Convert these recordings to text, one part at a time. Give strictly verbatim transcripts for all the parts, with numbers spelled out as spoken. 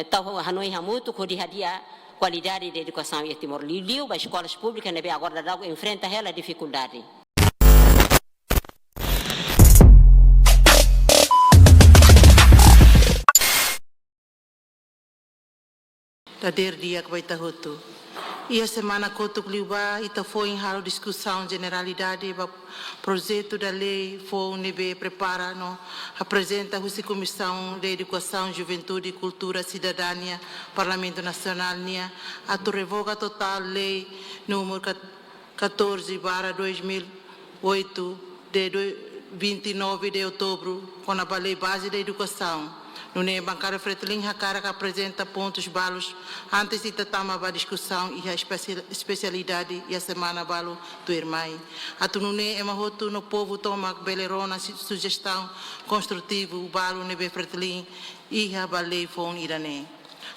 Entaun hanoin hamutuk hodi hadi'a kualidade edukasaun iha Timor, liuliu ba eskolas públikas ne'ebé agora daudaun enfrenta hela difikuldade. Dadeer di'ak ba ita hotu. Iha semana kotuk liubá, ita foin halo diskusaun jeneralidade ba projetu da lei foun ne'ebé prepara no aprezenta husi Komisaun de Edukasaun, Juventude, Kultura, Sidadania, Parlamentu Nasionál nian, atu revoga totál lei númeru kat-, catorze barra dois mil oito, de doi-, vinte e nove de outubro, kona-ba Lei Baze da Edukasaun. Nune'e bankada Fretilin hakarak aprezenta pontus balus antes ita tama ba diskusaun iha espesi-, espesialidade iha semana balu tuirmai. Atu nune'e ema hotu no povu tomak bele rona si-, sujestaun konstrutivu balu ne'ebé Fretilin iha ba lei foun ida-ne'e.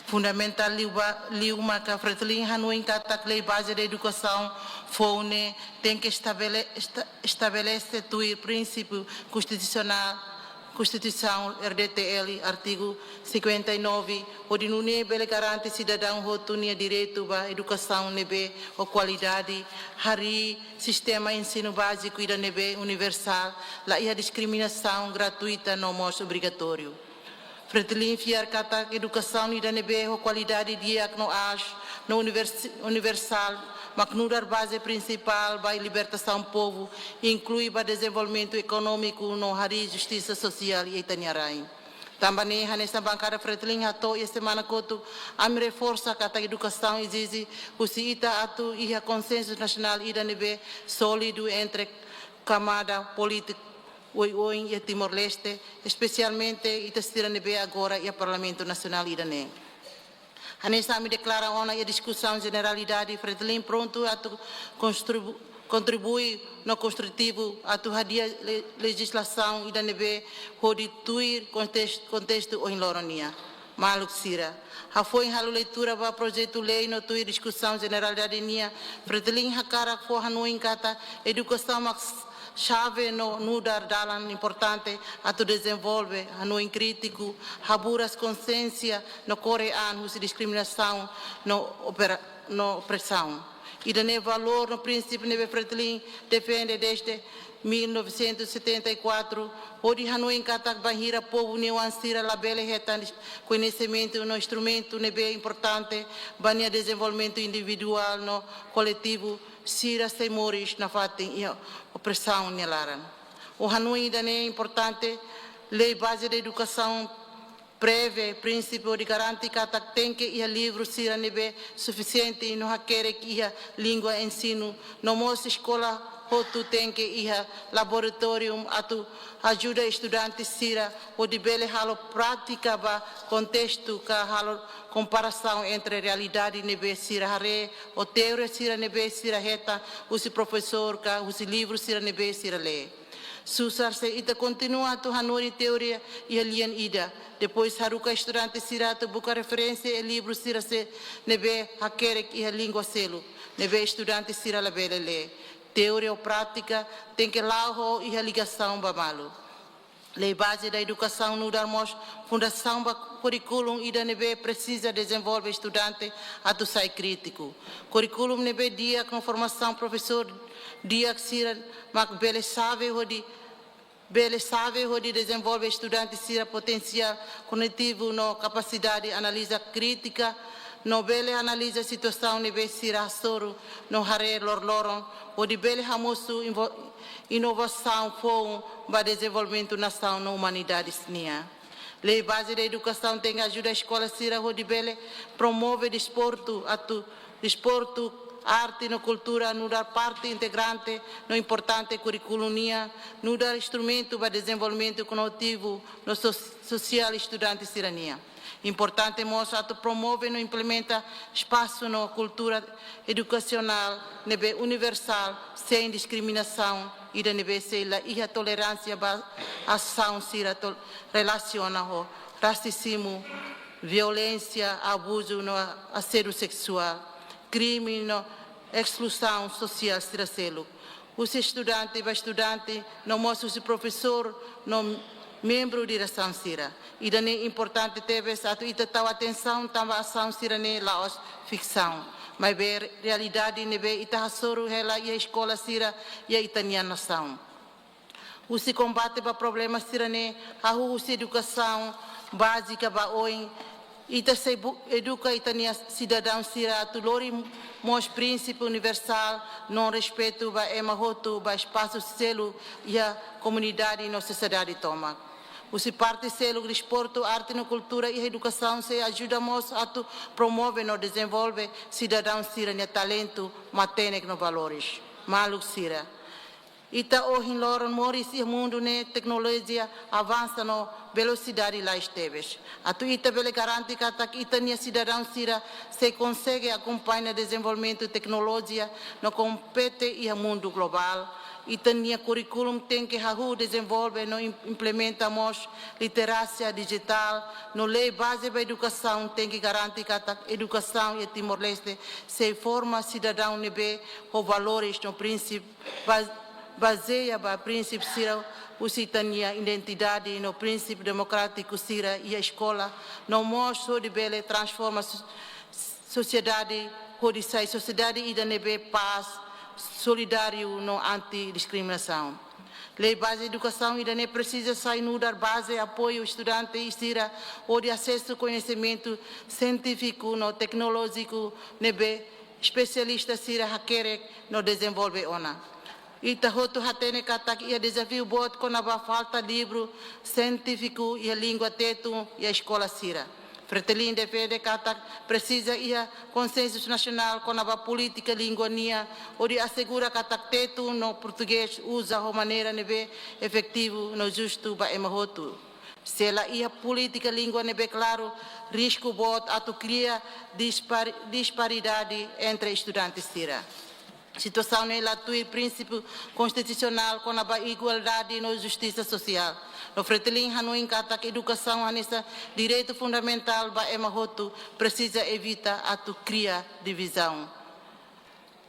Fundamentál liu ba, liu maka Fretilin hanoin katak Lei Baze da Edukasaun foun ne'e tenke estabele-, esta-, estabelese tuir prinsípiu konstitusionál, Konstituisaun R D T L, artigu cinquenta e nove, hodi nune'e bele garante sidadaun hotu nia direitu ba edukasaun ne'ebé ho kualidade, harii sistema ensinu báziku ida ne'ebé universál, la iha diskriminasaun, gratuita no mós obrigatóriu. Fretilin fiar katak edukasaun ida ne'ebé ho kualidade di'ak no aas no univers-, universál mak nu'udar baze prinsipál ba libertasaun povu, inklui ba dezenvolvimentu ekonómiku no harii justisa sosiál iha ita-nia rain. Tanba ne'e hanesan bankada Fretilin hato'o iha semana kotuk, ami reforsa katak edukasaun ezije husi ita atu iha konsensu nasionál ida ne'ebé sólidu entre kamada polítika oioin iha Timor-Leste, espesialmente ita sira ne'ebé agora iha Parlamentu Nasionál ida-ne'e. Hanesan ami deklara ona iha diskusaun jeneralidade, Fretilin prontu atu konstribu-, kontribui no konstrutivu atu hadi'a le-, lejislasaun ida ne'ebé hodi tuir kontes-, kontestu ohin loron nian. Maluk sira, hafoin halo leitura ba projetu lei no tuir diskusaun jeneralidade nian, Fretilin hakarak fó hanoin katak edukasaun mak xave no nu'udar dalan importante atu dezenvolve hanoin krítiku, haburas konsiénsia no kore an husi diskriminasaun no opera-, no opresaun. Ida-ne'e valór no prinsípiu ne'ebé Fretilin defende desde mil novecentos e setenta e quatro, hodi hanoin katak bainhira povu nia oan sira labele hetan koñesimentu no instrumentu ne'ebé importante ba nia dezenvolvimentu individuál no koletivu, sira sei moris nafatin iha opresaun nia laran. Ho hanoin ida-ne'e importante, Lei Baze da Edukasaun prevee prinsípiu hodi garante katak tenke iha livru sira ne'ebé sufisiente no hakerek iha língua ensinu, no mós eskola hotu tenke iha laboratóriu atu ajuda estudante sira hodi bele halo prátika ba kontestu ka halo komparasaun entre realidade ne'ebé sira haree ho teoria sira ne'ebé sira hetan husi profesór ka husi livru sira ne'ebé sira lee. Susar se ita kontinua atu hanorin teoria iha lian ida, depois haruka estudante sira atu buka referénsia iha livru sira seluk ne'ebé hakerek iha língua seluk ne'ebé estudante sira labele lee. Teoria ho prátika tenke la'o ho iha ligasaun ba malu. Lei Baze da Edukasaun nu'udar mós fundasaun ba kurríkulu ida ne'ebé presiza dezenvolve estudante atu sai krítiku. Kurríkulu ne'ebé di'ak no formasaun profesór di'ak sira mak bele xave hodi, bele xave hodi dezenvolve estudante sira potensiál kognitivu no kapasidade analiza krítika, no bele analiza situasaun ne'ebé sira hasoru no haree loroloron, hodi bele hamosu invo-, inovasaun foun ba dezenvolvimentu nasaun no umanidade nian. Lei Baze da Edukasaun tenke ajuda eskola sira hodi bele promove desportu, atu desportu, arte no kultura nu'udar parte integrante no importante kurríkulu nian, nu'udar instrumentu ba dezenvolvimentu kognitivu no so-, sosiál estudante sira-nian. Importante mós atu promove no implementa espasu no kultura edukasionál ne'ebé universál, sein diskriminasaun, ida ne'ebé sei la iha toleránsia ba asaun sira tol-, relasiona ho rasizmu, violénsia, abuzu no asédiu seksuál, krime no eskluzaun sosiál sira seluk. Husi estudante ba estudante, no mós husi profesór no membru diresaun sira. Ida-ne'e importante tebes atu ita tau atensaun tanba asaun sira-ne'e la'ós fiksaun, maibé realidade ne'ebé ita hasoru hela iha eskola sira iha ita-nia nasaun. Husi kombate ba problema sira-ne'e, hahú husi edukasaun bázika ba oin, ita sei bu-, eduka ita-nia sidadaun sira atu lori mós prinsípiu universál no respeitu ba ema hotu, ba espasu seluk iha komunidade no sosiedade tomak. Husi parte seluk, desportu, arte no kultura iha edukasaun sei ajuda mós atu promove no dezenvolve sidadaun sira-nia talentu, matenek no valores. Maluk sira, ita ohin loron moris iha mundu ne'e teknolojia avansa no velosidade lais tebes. Atu ita bele garante katak ita-nia sidadaun sira sei konsege akompaña dezenvolvimentu teknolojia no kompete iha mundu globál, ita-nia kurríkulu tenke hahú dezenvolve no im-, implementa mós literasia dijitál, no lei baze ba edukasaun tenke garante katak edukasaun iha Timor-Leste sei forma sidadaun ne'ebé ho valores no prinsípiu ba-, bazeia ba prinsípiu sira husi ita-nia identidade no prinsípiu demokrátiku sira iha eskola, no mós hodi bele transforma so-, sosiedade hodi sai sosiedade ida ne'ebé pás, solidáriu no anti-diskriminasaun. Lei baze edukasaun ida-ne'e presiza sai nu'udar baze apoiu estudante sira hodi asesu koñesimentu sientífiku no teknolójiku ne'ebé espesialista sira hakerek no dezenvolve ona. Ita hotu hatene katak iha dezafiu boot kona-ba falta livru sientífiku iha língua Tetun iha eskola sira. Fretilin defende katak presiza iha konsensu nasionál kona-ba polítika língua nian, hodi asegura katak Tetun no Portugés uza ho maneira ne'ebé efetivu no justu ba ema hotu. Se la iha polítika língua ne'ebé klaru, risku boot atu kria dispar-, disparidade entre estudante sira. Situasaun ne'e la tuir prinsípiu konstitusionál kona-ba igualdade no justisa sosiál. No Fretilin hanoin katak edukasaun hanesan direitu fundamentál ba ema hotu, presiza evita atu kria divizaun.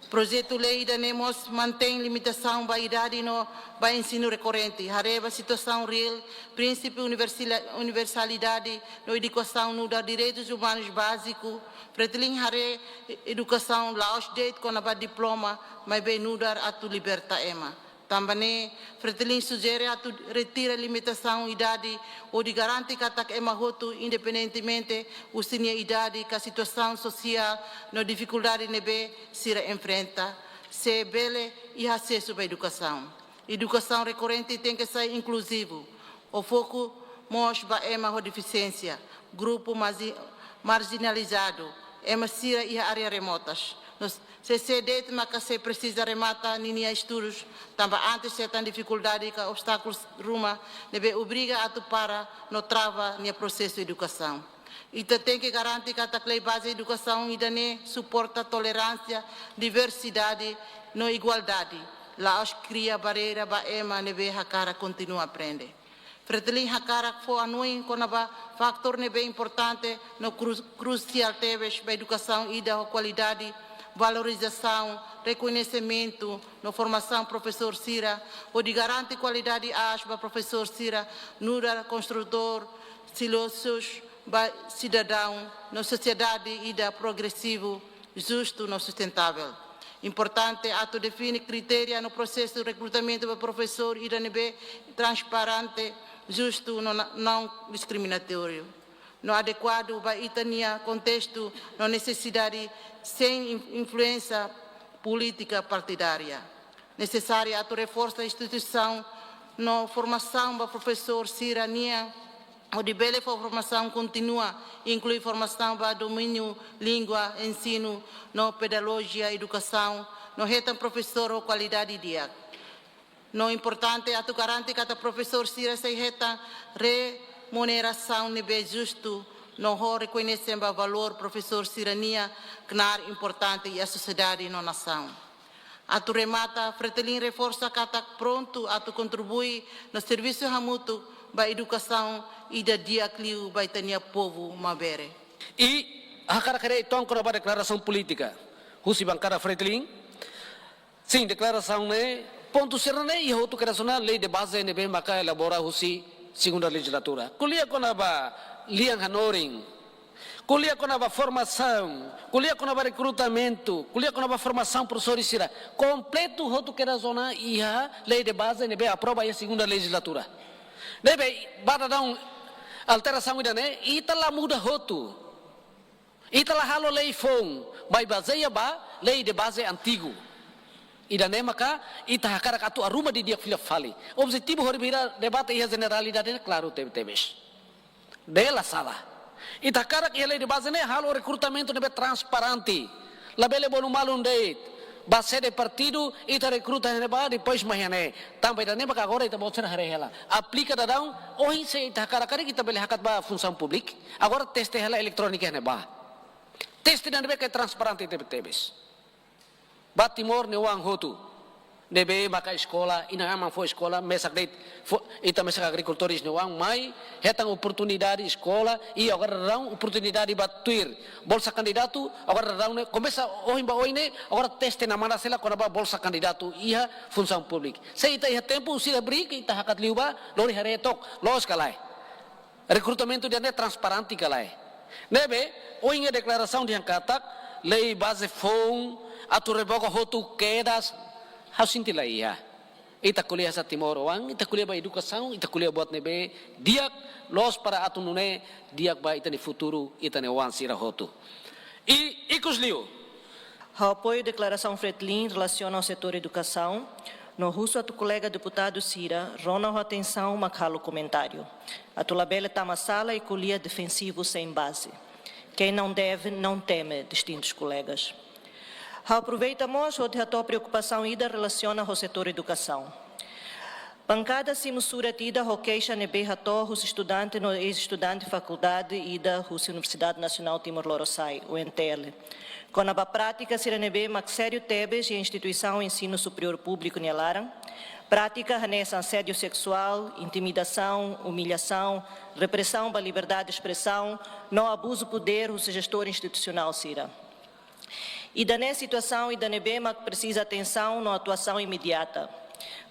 Projetu lei ida-ne'e mós mantein limitasaun ba idade no ba ensinu rekorrente. Haree ba situasaun reál, prinsípiu universala-, universalidade no edukasaun nu'udar direitus umanus báziku, Fretilin haree edukasaun la'ós de'it kona-ba diploma, maibé nu'udar atu liberta ema. Tanba ne'e, Fretilin sujere atu retira limitasaun idade, hodi garante katak ema hotu, independentemente husi nia idade ka situasaun sosiál no difikuldade ne'ebé sira enfrenta, sei bele iha asesu ba edukasaun. Edukasaun rekorrente tenke sai inkluzivu, ho foku mós ba ema ho defisiénsia, grupu marji-, marjinalizadu, ema sira iha área remotas. No sé-sé de'it maka sei presiza remata ninia estudus, tanba antes hetan difikuldade ka obstákulu ruma ne'ebé obriga atu para no trava nia prosesu edukasaun. Ita tenke garante katak lei baze edukasaun ida-ne'e suporta toleránsia, diversidade no igualdade, la'ós kria barreira ba ema ne'ebé hakarak kontinua aprende. Fretilin hakarak fó hanoin kona-ba fatór ne'ebé importante no kru-, krusiál tebes ba edukasaun ida ho kualidade, valorizasaun, rekoñesimentu no formasaun profesór sira, hodi garante kualidade aas ba profesór sira, nu'udar konstrutór silosus ba sidadaun no sosiedade ida progresivu, justu no sustentável. Importante atu define kritéria no prosesu rekrutamentu ba profesór ida ne'ebé transparente, justu no na-, não diskriminatóriu, no adekuadu ba ita-nia kontestu no nesesidade, sein in-, influénsia polítika partidária. Nesesáriu atu reforsa instituisaun no formasaun ba profesór sira-nian, hodi bele fó formasaun kontínua, inklui formasaun ba domíniu língua, ensinu no pedagojia edukasaun, no hetan profesór ho kualidade di'ak. No importante atu garante katak profesór sira sei hetan remunerasaun ne'ebé justu, no ho rekoñese ba valór profesór sira-nian knaar importante iha sosiedade no nasaun. Atu remata, Fretilin reforsa katak prontu atu kontribui no servisu hamutuk ba edukasaun ida di'ak liu ba ita-nia povu maubere. I hakarak haree uitoan kona-ba deklarasaun polítika husi bankada Fretilin. Sin, deklarasaun ne'e, pontu sira-ne'e iha hotu kedas ona lei de baze ne'ebé maka elabora husi segunda lejizlatura. Ko'alia kona-ba lian hanorin, ko'alia kona-ba formasaun, ko'alia kona-ba rekrutamentu, ko'alia kona-ba formasaun profesór sira. Kompletu hotu kedas ona iha lei de baze ne'ebé aprova iha segunda lejizlatura. Ne'ebé ba dadaun alterasaun ida-ne'e, ita la muda hotu. Ita la halo lei foun, maibé bazeia ba lei de baze antigu. Ida-ne'e maka ita hakarak atu arruma didi'ak fila fali. Objetivu horibainhira debate iha jeneralidade klaru tebetebes. Ne'e la sala. Ita hakarak iha lei de baze ne'e halo rekrutamentu ne'ebé transparente. Labele bolu malu de'it. Ba sede partidu, ita rekruta iha ne'ebá, depois mai iha ne'e. Tanba ida-ne'e maka agora ita-boot sira haree hela. Aplika dadaun, ohin se ita hakarak karik ita bele hakat ba funsaun públika. Agora teste hela eletrónika iha ne'ebá. Teste ida ne'ebé ke transparente tebetebes. Ba Timor nia oan hotu. Ne'ebé maka eskola, inan-aman fó eskola, mesak de'it, fó, ita mesak agrikultores nia oan, mai, hetan oportunidade eskola, i agora dadaun oportunidade ba tuir bolsa kandidatu, agora dadaun ne'e, komesa ohin ba oin ne'e, agora teste namada sela kona-ba bolsa kandidatu iha funsaun públika. Se ita iha tempu, sira bri, ita hakat liu ba, lori haree took, loos ka lae. Rekrutamentu ida-ne'e transparente ka lae. Ne'ebé, ohin iha deklarasaun dehan katak, lei baze foun, atu revoga hotu kedas, ha'u sente la iha. Ita ko'alia hanesan timoroan, ita ko'alia ba edukasaun, ita ko'alia buat ne'ebé di'ak, loos para atu nune'e di'ak ba ita-nia futuru, ita-nia oan sira hotu. I, ikusliu. Ha'u apoiu deklarasaun Fretilin relasiona ho setór edukasaun, no husu atu kolega deputadu sira rona ho atensaun mak halo komentáriu. Atu labele tama sala i ko'alia defensivu sein baze. Quem não deve, não teme, distintus kolegas. Ha'u aproveita mós hodi hato'o preokupasaun ida relasiona ho setór edukasaun. Bankada simu surat ida ho keixa ne'ebé hato'o husi estudante no eis-estudante fakuldade ida husi Universidade Nasionál Timor Lorosa'e, U N T L, kona-ba prátika sira ne'ebé mak sériu tebes iha instituisaun ensinu superiór públiku nia laran. Prátika hanesan asédiu seksuál, intimidasaun, umillasaun, represaun ba liberdade de espresaun, no abuzu podér husi jestór institusionál sira. Ida-ne'e situasaun ida ne'ebé mak presiza atensaun no atuasaun imediata.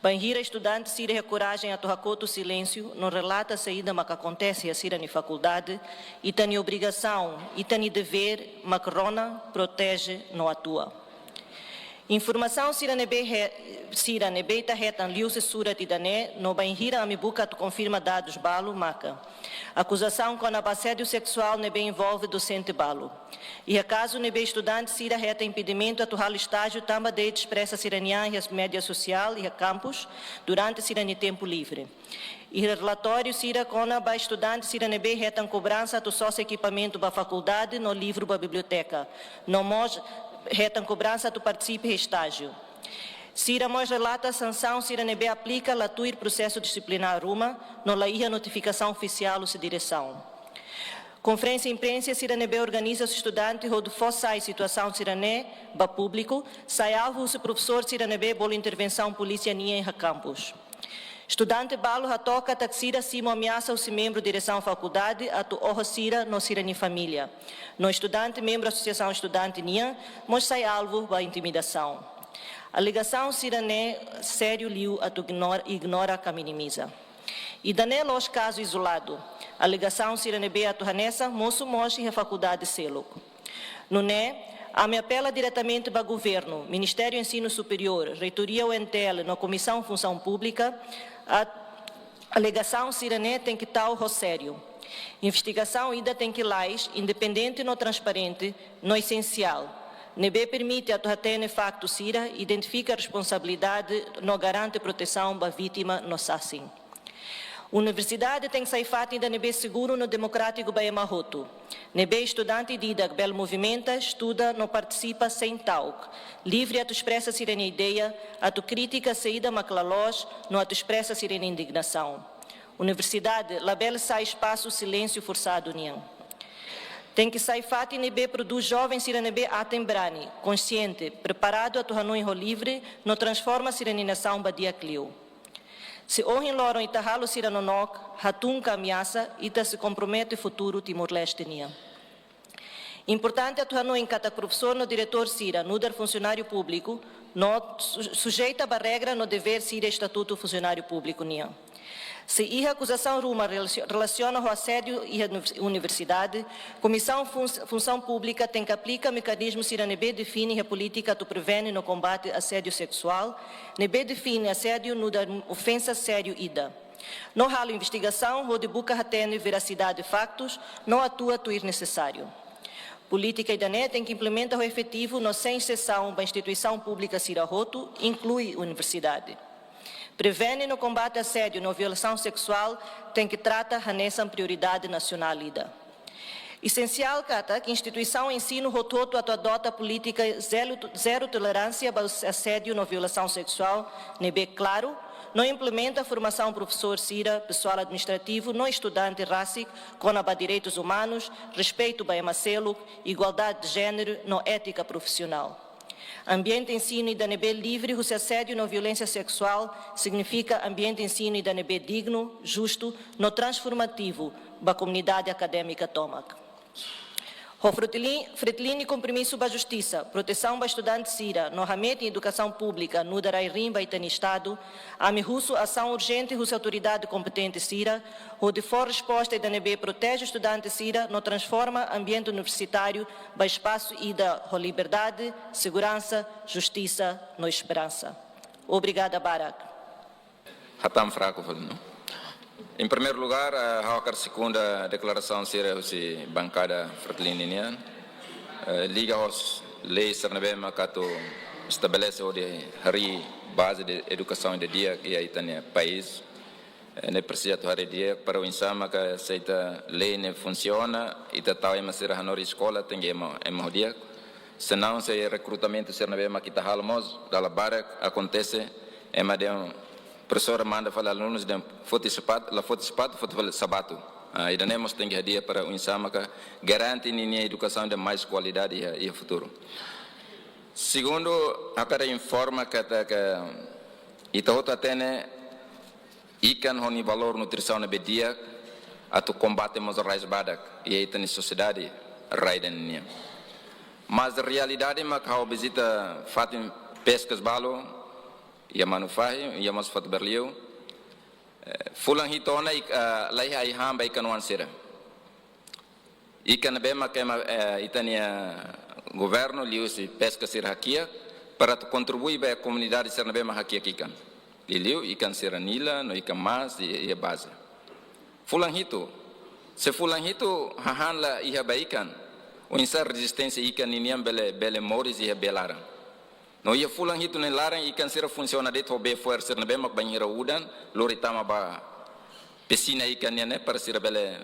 Bainhira estudante sira iha korajen atu hakotu silénsiu no relata saida mak akontese iha sira-nia fakuldade, ita-nia obrigasaun, ita-nia devér mak rona, proteje no atua. Informasaun sira ne'ebé he-, sira ne'ebé ita hetan liuhusi surat ida-ne'e, no bainhira ami buka atu konfirma dadus balu maka: akuzasaun kona-ba asédiu seksuál ne'ebé envolve dosente balu. Iha kazu ne'ebé estudante sira hetan impedimentu atu halo estájiu tanba de'it espresa sira-nia an iha média sosiál iha kampus durante sira-nia tempu livre. Iha relatóriu sira kona-ba estudante sira ne'ebé hetan kobransa atu sosa ekipamentu ba fakuldade no livru ba biblioteka, no mós hetan kobransa atu partisipa iha estájiu. Sira mós relata sansaun sira ne'ebé aplika la tuir prosesu disiplinár ruma, no la iha notifikasaun ofisiál husi diresaun. Konferénsia imprensa sira ne'ebé organiza husi estudante hodi fó sai situasaun sira-ne'e ba públiku, sai alvu husi profesór sira ne'ebé bolu intervensaun polísia nian iha kampus. Estudante balu hato'o katak sira simu ameasa husi membru diresaun fakuldade atu oho sira no sira-nia família. No estudante membru asosiasaun estudante nian mós sai alvu ba intimidasaun. Alegasaun sira-ne'e sériu liu atu ignor-, ignora ka minimiza. Ida-ne'e la'ós kazu izoladu. Alegasaun sira ne'ebé atu hanesan mosu mós iha fakuldade seluk. Nune'e, ami apela diretamente ba governu, Ministériu Ensinu Superiór, Reitoria U N T L no Komisaun Funsaun Públika, a-, alegasaun sira-ne'e tenke tau ho sériu. Investigasaun ida tenke lalais, independente no transparente, no esensiál, ne'ebé permite atu hatene faktu sira, identifika responsabilidade no garante protesaun ba vítima no sasin. Universidade tenke sai fatin ida ne'ebé seguru no demokrátiku ba ema hotu, ne'ebé estudante ida-idak bele movimenta, estuda no partisipa sein ta'uk, livre atu espresa sira-nia ideia, atu kritika saida mak la loos, no atu espresa sira-nia indignasaun. Universidade labele sai espasu silénsiu forsadu nian. Tenke sai fatin ne'ebé prodús joven sira ne'ebé aten-brani, konsiente, preparadu atu hanoin ho livre, no transforma sira-nia nasaun ba di'ak liu. Se ohin loron ita halo sira nonook, hatún ka ameasa, ita sei kompromete futuru Timor-Leste nian. Importante atu hanoin katak profesór no diretór sira nu'udar funsionáriu públiku, no su-, sujeita ba regra no devér sira estatutu funsionáriu públiku nian. Se iha akuzasaun ruma relasi-, relasiona ho asédiu iha univers-, universidade, Komisaun Fun-, Funsaun Públika tenke aplika mekanizmu sira ne'ebé define iha polítika atu prevene no kombate asédiu seksuál, ne'ebé define asédiu nu'udar ofensa sériu ida. No halo investigasaun hodi buka hatene verasidade faktus, no atua tuir nesesáriu. Polítika ida-ne'e tenke implementa ho efetivu no sein exesaun ba instituisaun públika sira hotu, inklui universidade. Prevene no kombate asédiu no violasaun seksuál tenke trata hanesan prioridade nasionál ida. Esensiál katak instituisaun ensinu hotu-hotu atu adota polítika zelu-, zero toleránsia ba asédiu no violasaun seksuál ne'ebé klaru, no implementa formasaun profesór sira, pesoál administrativu no estudante rasik kona-ba direitus umanus, respeitu ba ema seluk, igualdade de jéneru no étika profisionál. Ambiente ensinu ida ne'ebé livre husi asédiu no violénsia seksuál signifika ambiente ensinu ida ne'ebé dignu, justu no transformativu ba komunidade akadémika tomak. Ho Fretilin, Fretilin nia kompromisu ba justisa, protesaun ba estudante sira, no hametin edukasaun públika nu'udar rai-riin ba ita-nia Estadu, ami husu asaun urjente husi autoridade kompetente sira, hodi fó resposta ida ne'ebé proteje estudante sira, no transforma ambiente universitáriu ba espasu ida ho liberdade, seguransa, justisa no esperansa. Obrigada barak. Hatán fraku fali, no? Em primeiro lugar, eh, ha'u hakarak sekunda deklarasaun sira husi bankada Fretilin nian. Eh, liga ho lei sira ne'ebé maka atu estabelese hodi harii baze edukasaun ida di'ak iha ita-nia país. Eh, ne'e presiza atu haree di'ak para oinsá maka se ita lei ne'e funsiona, ita tau ema sira hanorin eskola, tenke ema, ema ho di'ak. Senão, se rekrutamentu sira ne'ebé maka ita halo mós, dala barak akontese, ema dehan profesór manda fali alunus dehan foti sapatu, la foti sapatu, foti fali sabatu. Ah, ida-ne'e mós tenke hadi'a para oinsá maka garante ninia edukasaun ida mais kualidade iha, iha futuru. Segundu, hakarak informa katak ita hotu hatene ikan ho nia valór nutrisaun ne'ebé di'ak atu kombate mós rais badak iha ita-nia sosiedade rai ida-ne'e nian. Mas realidade mak ha'u vizita fatin peskas balu, iha Manufahi, iha mós Fatuberliu, eh, fulan hitu ona ik-, eh, la iha ai-han ba ikan-oan sira. Ikan ne'ebé maka ema, eh, ita-nia governu liuhusi peska sira hakiak para atu kontribui ba komunidade sira ne'ebé mak hakiak ikan. Liuliu ikan sira nila no ikan mas iha, iha baze. Fulan hitu. Se fulan hitu hahán la iha ba ikan, oinsá rezisténsia ikan ninian bele, bele moris iha bee laran. No iha fulan hitu nia laran ikan sira funsiona de'it ho bee fo'er sira ne'ebé mak bainhira udan, lori tama ba pisina ikan nian ne'e para sira bele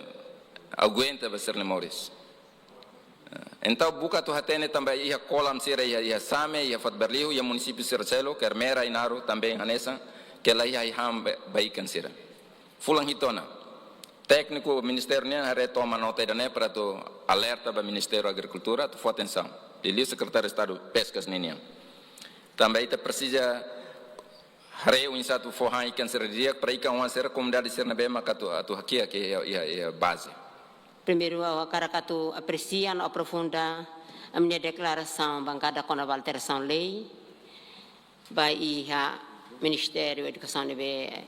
aguenta ba sira-nia moris. Entaun buka atu hatene tanba iha kolam sira iha, iha Same, iha Fatuberliu, iha munisípiu sira seluk, Ermera, Ainaro, tanba hanesan, ke la iha ai-han ba, ba ikan sira. Fulan hitu ona. Tékniku ministériu nian haree toma nota ida-ne'e para atu alerta ba Ministériu Agrikultura, atu fó atensaun. Liuliu Sekretáriu Estadu Peskas ninian. Tanba ita presiza haree oinsá atu fó han ikan sira di'ak para ikan-oan sira komunidade sira ne'ebé maka atu, atu hakiak iha, iha, iha baze. Primeiru, ha'u hakarak atu apresia no aprofunda ami-nia deklarasaun bankada kona-ba alterasaun lei ba iha Ministériu Edukasaun ne'ebé,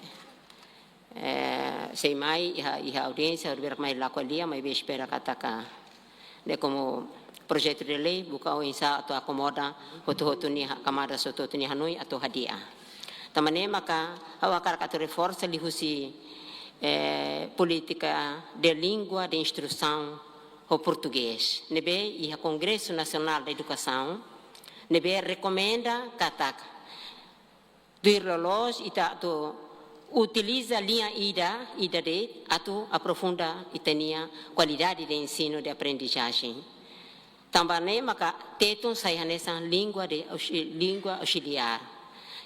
eh, sei mai iha, iha audiénsia, horibainrua mai la ko'alia, maibé espera katak ne'e komu projetu de lei buka oinsá atu akomoda hotu-hotu nia ha-, kamada hotu-hotu nia hanoin atu hadi'a. Tanba ne'e maka ha'u hakarak atu reforsa liuhusi, eh, polítika de língua de instrusaun ho portugés. Ne'ebé iha Kongresu Nasionál de Edukasaun, ne'ebé rekomenda katak tuir loloos ita atu utiliza liña ida, ida de'it atu aprofunda ita-nia kualidade de ensinu de aprendizajen. Tanba ne'e maka Tetun sai hanesan língua de auxi-, língua auxiliar.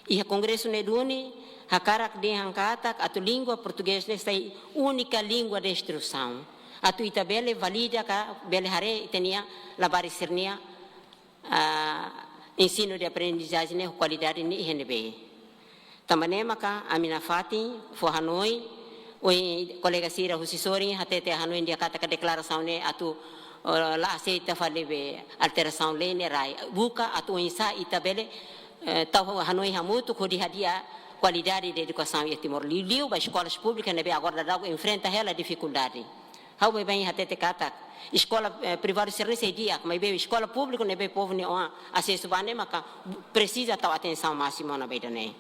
Iha kongresu ne'e duni hakarak dehan katak atu língua portugés ne'e sai únika língua de instrusaun. Atu ita bele valida ka bele haree ita-nia labarik sira-nia ah, ensinu de aprendizajen ne'e kualidade ne'e iha ne'ebé. Tanba ne'e maka ami nafatin fó hanoin, ohin kolega sira husi sorin hatete hanoin di'ak katak deklarasaun ne'e atu, eh, la aseita fali be alterasaun lei ne'e rai. Buka atu oinsá ita bele, eh, tau hanoin hamutuk hodi hadi'a Kualidade edukasaun iha Timor, liuliu ba eskola públika ne'ebé agora daudaun enfrenta hela difikuldade. Ha'u baibain hatete katak eskola privadu sira-ne'e sei di'ak, maibé eskola públika ne'ebé povu nia asesu ba ne'e maka presiza tau atensaun másimu ona ba ida-ne'e.